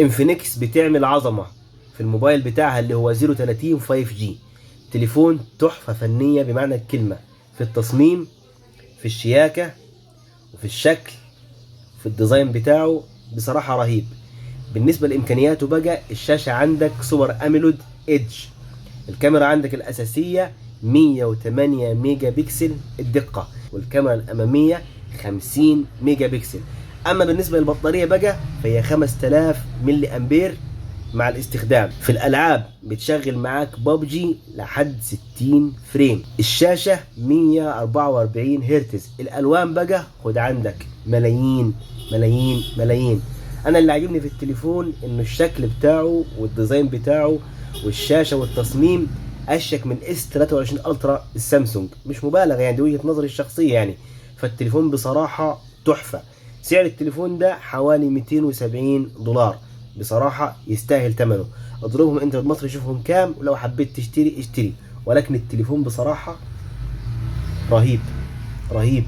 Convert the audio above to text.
انفينكس بتعمل عظمه في الموبايل بتاعها اللي هو 030 5G. تليفون تحفة فنية بمعنى الكلمة، في التصميم، في الشياكه، وفي الشكل، في ال design بتاعه، بصراحة رهيب. بالنسبة لامكانياته بقى، الشاشة عندك Super AMOLED Edge، الكاميرا عندك الاساسية 108 ميجا بكسل الدقه، والكاميرا الامامية 50 ميجا بكسل. اما بالنسبة للبطاريه بقى فهي 5000 ملي امبير مع الاستخدام. في الالعاب بتشغل معاك بابجي لحد 60 frame. الشاشة 144 هرتز. الالوان بقى خد عندك ملايين ملايين ملايين. انا اللي عاجبني في التليفون انه الشكل بتاعه وال design بتاعه والشاشه والتصميم اشيك من S 23 Ultra السامسونج، مش مبالغه يعني، دي وجهه نظري الشخصية يعني. فالتليفون بصراحة تحفة. سعر التليفون ده حوالي 270 دولار، بصراحة يستاهل ثمنه. اضربهم انت بالمصري شوفهم كام، ولو حبيت تشتري اشتري، ولكن التليفون بصراحة رهيب رهيب.